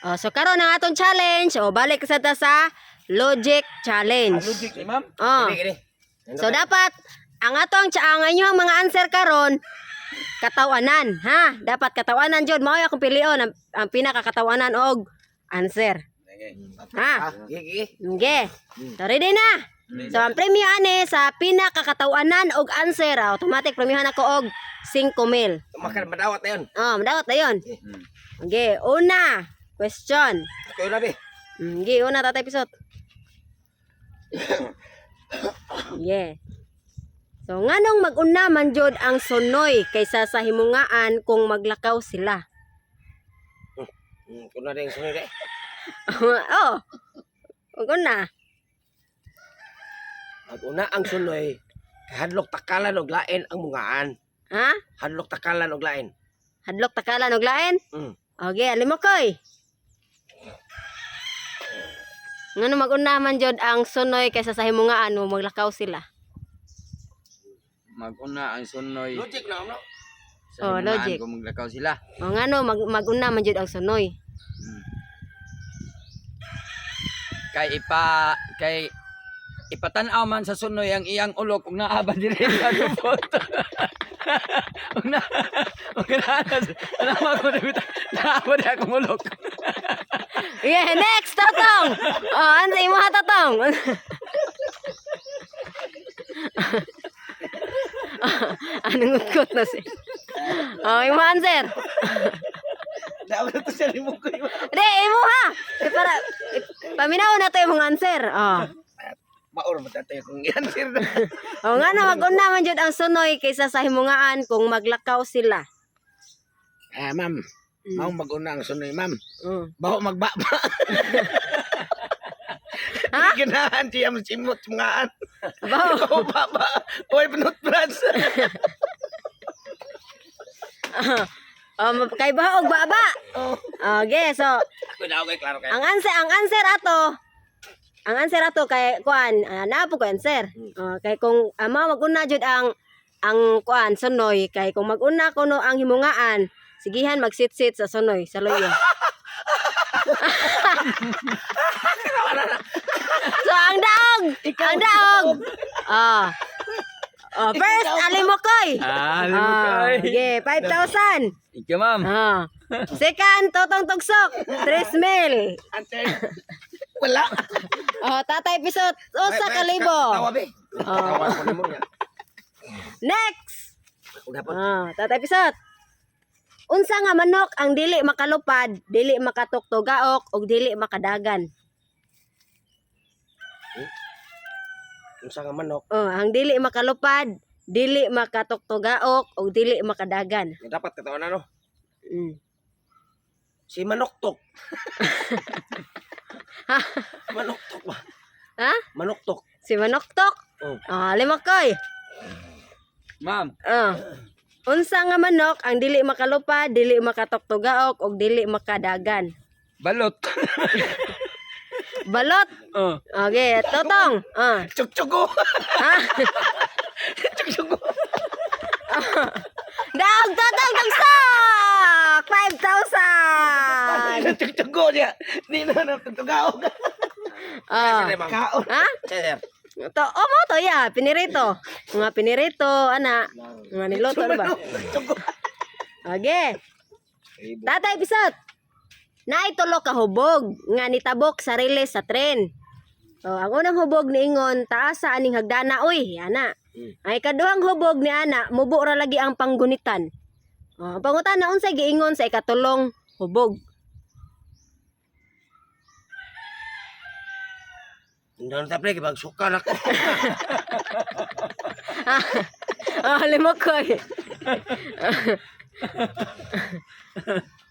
Oh, so karon ang atong challenge, oh, balik sa ta sa logic challenge. Logic ni, ma'am. Oh. Kini, kini. So dapat ang atong ang inyong mga answer karon katawanan, ha? Dapat katawanan jud, mao akong pilion ang pinakakatawanan og answer. Ha? Gigi. Okay. So ready na. So ang premyo ani sa pinakakatawanan og answer, automatic premyohan ako og 5,000. Makan madawat na yun. Oh, madawat na 'yon. Okay, una question. Ako yun, abi. Okay, una, Tatay Pisot. Yeah. So nganong mag-una man jud ang sunoy kaysa sa himungaan kung maglakaw sila? Kuna rin sunod eh. Oh. Mag-una. Mag-una ang sunoy. Hadlok takalan og lain ang mungaan. Ha? Hadlok takalan og lain. Hadlok takalan og lain? Okay, alimokoy. Ngano mag-una man jud ang sunoy kaysa sa himungaan mo maglakaw sila? Mag-una ang sunoy. Logic na, no? Sa Oh, himungaan logic. kung maglakaw sila. O ngano mag-una man jud ang sunoy? Kay ipatan-aw man sa sunoy ang iyang ulok ug naa ba diri sa lubot. Ug na ug na na ko naa ba diri akong ulok. Yeah, next, Tatong. Oh, ano imo ha, Tatong? Anong utkot na si? Oh, imo answer. Dapat na to siya ni Mukoy. Di, imo ha. Eh, para eh, paminaw na to imong answer. Oh. Maor mo tatay kung i-answer na. Oh, nga na mag-una man jud ang sunoy kaysa sa himungaan kung maglakaw sila. Ah, ma'am. Maong mag-una ang sunoy, ma'am. Baho magbaba. Ha? Ganahan siya masimot mungaan. Baho. Baho baba. Oy, panot brats. Oh, kay baho og baba. Oh. Okay, so Ako na okay, klaro kayo. Ang answer ato kay kuan, naa po ko answer. Oh, kay kung mao mag-una jud ang kuan sunoy, kay kung mag-una kuno ang himungaan, sigihan magsitsit sa sunoy sa luyo. So ang daog, ang daog. Ah. Oh, first alimokoy. Ah, Ah, okay, 5,000. Ikaw, ma'am. Ah. Second, Totong Tugsok, 3 mil. Answer. Wala. Oh, Tatay Pisot, 1,000. Tawa, be. Oh. Tawa ko nimo niya. Next. Ako dapat. Ah, Tatay Pisot. Unsa nga manok ang dili makalupad, dili makatuktugaok ug dili makadagan? Unsa nga manok? Oh, ang dili makalupad, dili makatuktugaok ug dili makadagan. Nga dapat katawan ano? Si Manoktok. Manoktok ba? Ha? Manoktok. Si manoktok? Oh. Ah, limakoy. Ma'am, Ah. Unsa nga manok ang dili makalupad, dili makatuktugaok ug dili makadagan? Balot. Balot. Oh. Okay, Totong. Ah. Tsuktsugo. Ha? Tsuktsugo. Daog, Totong Tugsok! 5,000! Tsuktsugo niya. Di na na tugaog. Ah. Kaon. Ha? Sir. To, oh, mo to ya, pinirito. Mga pinirito, ana. Mga niluto na ba? Tsuktsugo. Okay. Tatay Pisot. Naitulo ka hubog nga nitabok sarili sa tren. Oh, ang unang hubog niingon taas sa aning hagdana oy, ana. Ay kaduhang hubog ni ana, mubo ra lagi ang panggunitan. Oh, ang pangutana unsay giingon sa ikatulong hubog? Hindi na tayo, bagsukan ako. Ah, limokoy.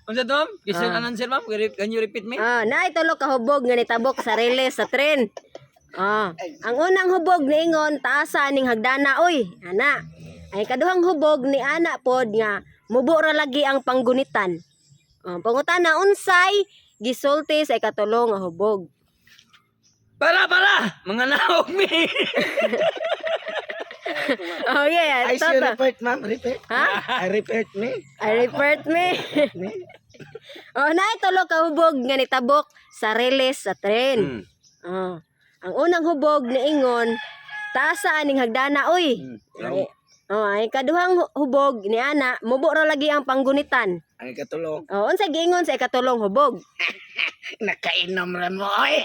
Unsa to, ma'am? Question and answer, ma'am. Can you repeat me? Ah, naitulo ka hubog nga nitabok sarili sa tren. Ah, ang unang hubog niingon taas sa aning hagdana oy, ana. Ay kaduhang hubog ni ana pod nga mubo ra lagi ang panggunitan. Ah, pangutana unsay gisulti sa ikatulo nga hubog? Para, para! Mga naog mi! Oh yeah, I say toto. repeat, ma'am. Repeat. Ha? I repeat me. I report me. Me. Oh, naay tulo ka hubog nga nitabok sa riles sa tren. Oh. Ang unang hubog niingon, taasa aning hagdana oy. Ay, oh, ay kaduhang hubog ni ana, mubo ra lagi ang panggunitan. Ang ikatulo, Oh, unsa giingon sa ikatulong hubog? nakainom ra mo oy.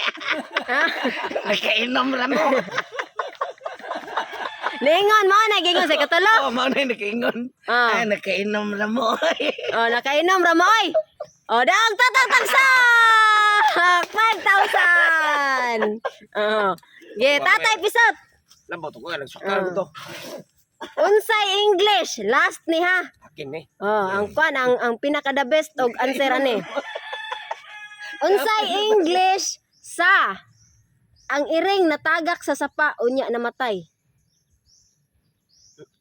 Ha? Nakainom ra mo. Niingon mo na giingon sa ikatulo. Oh, mao na nakaingon. Oh. Ay, nakainom ra mo oy. Oh, nakainom ra mo oy. Oh, daog tatang tagsak! 5,000. Oh. Ge, tatay pisot. Lambaw to ko, nagsukar ko to. Unsay English last ni ha. Akin ni. Oh, ang kwan ang pinaka the best og answer ani. Unsay English sa ang iring natagak sa sapa unya namatay.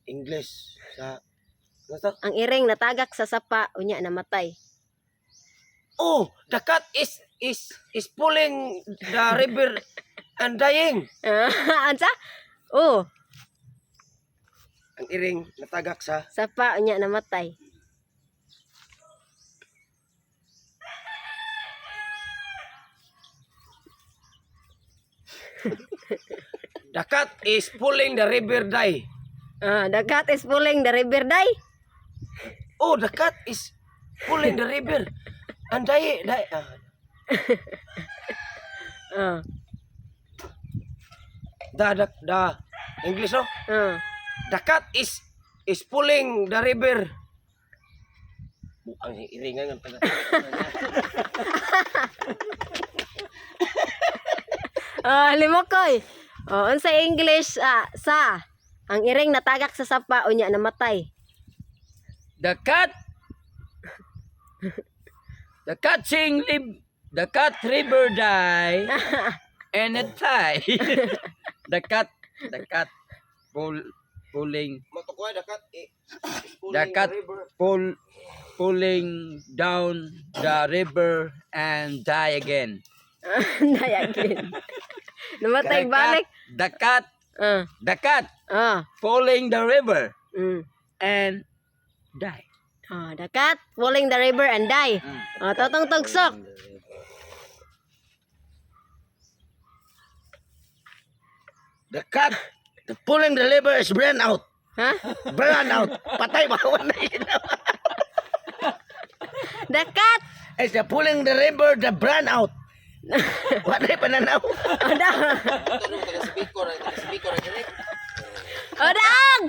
English sa ano to? Ang iring natagak sa sapa unya namatay. Oh, the cat is pulling the river and dying. Unsa? Oh, Ang iring natagak sa sapa unya namatay. The cat is pulling the river die. Ah, the cat is pulling the river die. Oh, the cat is pulling the river and die, die. Ah, Ah, the English no? ah. The cat is pulling the river. Ang iringan ng taga. Ah, limokoy. Oh, unsa English sa ang iring natagak sa sapa unya namatay. The cat sing lib the cat river die and it die. The cat pulling Matukoy the cat is pulling the cat pulling down the river and die again. Die again. Namatay The balik. cat, the cat Ah, the cat ah. pulling the river and die. Ah, the cat pulling the river and die. Ah, totong tugsok. The cat, the pulling the lever is brand out. Ha? Brand out. Patay ba wala yun? The cat. Is the pulling the river the brand out. Wala pananaw. Oh, da. Oh, daog.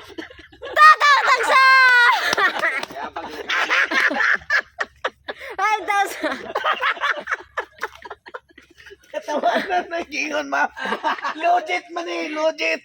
Totong tugsok. 5,000. Katawanan na gingon ma. Legit man eh, legit.